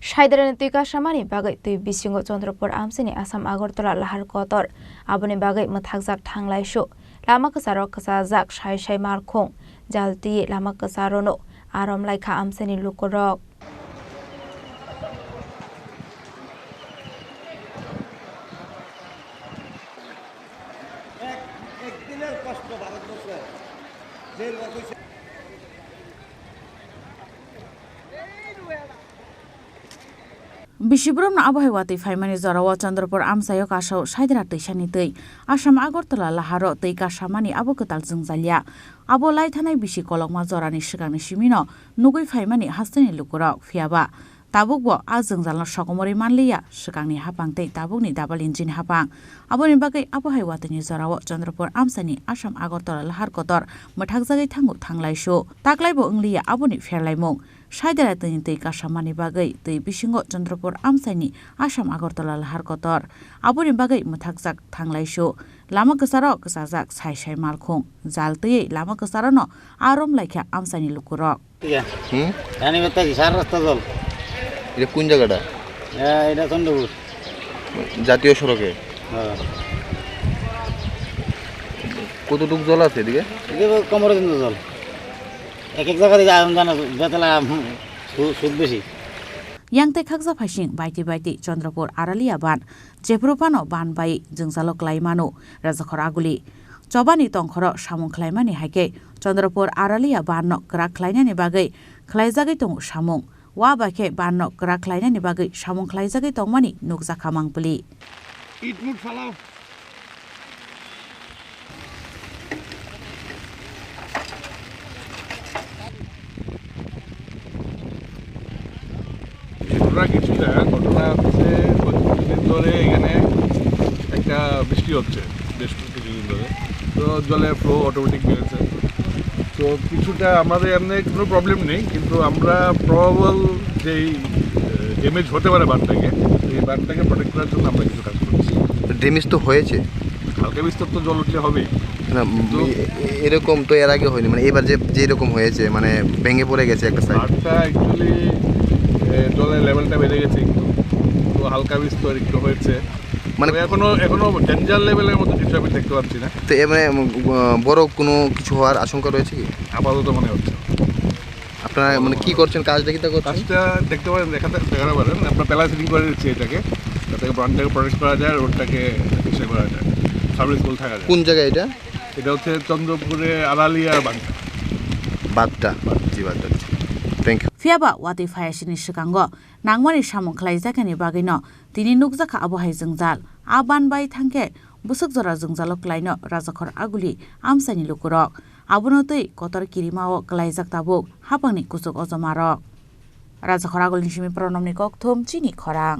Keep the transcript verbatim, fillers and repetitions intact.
Saidarani twi kasamani bagwi twi bisingo Chandrapur amchaini Assam Agartala lahar kotor, aboni bagwi mwthakjak thanglaisu. Lama kwcharo kwchajak sai sai malkhung, jal twi lama kwcharono arom laikha amchaini lukurok. Bisi borokno abo hai watwi phaimani jorao Chandrapur amchaio kasao saidra twisani twi. Assam Agartala laharo twi kasamani abo kwtal jwngjalya. Abo lai thanai bisi kolokma jorani swkangni simino nugwi phaimani hasteni lukurok. Phiyaba tabukbo a jwngjalno sokomorwi manliya, swkangni haphang tei tabukni double engine haphang. Aboni bagwi abo hai watwini jorao Chandrapur amchaini Assam Agartala lahar kotor mwthakjagwi thango thanglaisu. Taklaibo wngliya aboni pherlaimung. Saidara twini twi kasamani bagwi twi bisingo Chandrapur amchaini Assam Agartala lahar kotor. Aboni bagwi mwthakjak thanglaisu. Lama kwcharo kwchajak sai sai malkhung. Jal twiwi lama kwcharono arom laikha amchaini lukurok. ঠিক আছে। হুম? জানি বেটা কি সার রাস্তা জল। এটা কোন জায়গাটা? হ্যাঁ, এটা চন্দ্রপুর। জাতীয় সড়কে? হ্যাঁ। কতটুক জল আছে এদিকে? এদিকে তো কোমরের জন্য জল। এক এক জায়গা থেকে আয়রন জানা বেতলা, হুম, সু-, সুদ বেশি। Yang tei khaksa phaising baiti baiti Chandrapur Aralia ban. Jephuru phano ban bai jwngjalo klai mano Rajakhor Aguli. Chobani tongkhoro samung khlaimani hai khe Chandrapur Aralia banno kwrak khlainani bagwi khlaijagwi tongo samung. Wa bai khe banno kwrak khlainani bagwi samung khlaijagwi tongmani nukjakha mangpili. Itmut phalao. ঘটনা কিছুটা, ঘটনা হচ্ছে কয়েক দিন ধরে এখানে একটা বৃষ্টি হচ্ছে, বেশ কিছুদিন ধরে। তো জলের ফ্লো অটোমেটিক বেড়েছে। তো কিছুটা আমাদের এমনি কোনো প্রবলেম নেই, কিন্তু আমরা প্রবাবল যেই, আহ, ড্যামেজ হতে পারে বাঁধটাকে, এই বাঁধটাকে প্রোটেক্ট করার জন্য আমরা কিছু কাজ করছি। ড্যামেজ তো হয়েছে। হালকা বিস্তর তো জল উঠলে হবেই। না, উম, কিন্তু এ-, এ-, এরকম তো এর আগে হয়নি, মানে এবার যে, যেরকম হয়েছে, মানে ভেঙে পড়ে গেছে একটা সাইড। বাঁধটা অ্যাকচুয়ালি, এ, জলের লেভেলটা বেড়ে গেছে একটু, তো হালকা বিস্তর একটু হয়েছে। মানে তবে এখনো, এখনো ডেঞ্জার লেভেলের মতো কিছু আমি দেখতে পাচ্ছি না। তো এ, মানে, উম, আহ, বড় কোনো কিছু হওয়ার আশঙ্কা রয়েছে কি? আপাতত মনে হচ্ছে। আপনারা, মানে, কি করছেন? কাজটা কি তা করছেন? কাজটা দেখতে পারেন, দেখাতে, দেখাতে পারেন। আমরা প্যালাসিং করে দিচ্ছি এটাকে, যাতে বাঁধটাকে প্রোটেক্ট করা যায়, রোডটাকে ইসে করা যায়, সার্ভিসেবল থাকা যায়। কোন জায়গায় এটা? এটা হচ্ছে চন্দ্রপুরে আড়ালিয়া বাঁধটা। বাঁধটা? জি, বাঁধটা। Thank you. Phiya ba watwi phaiya sini swkango nangmani samung khlaijakani bagwino tini nukjakha abo hai jwngjal. A ban bai thangkhe bwswk jora jwngjalo klaino Rajakhor Aguli amchaini lukurok. Abono twi kotor kirimao klaijak tabuk haphangni kuchuk ojomarok. Rajakhor Agulini simi Pranamni kokthum chini khorang.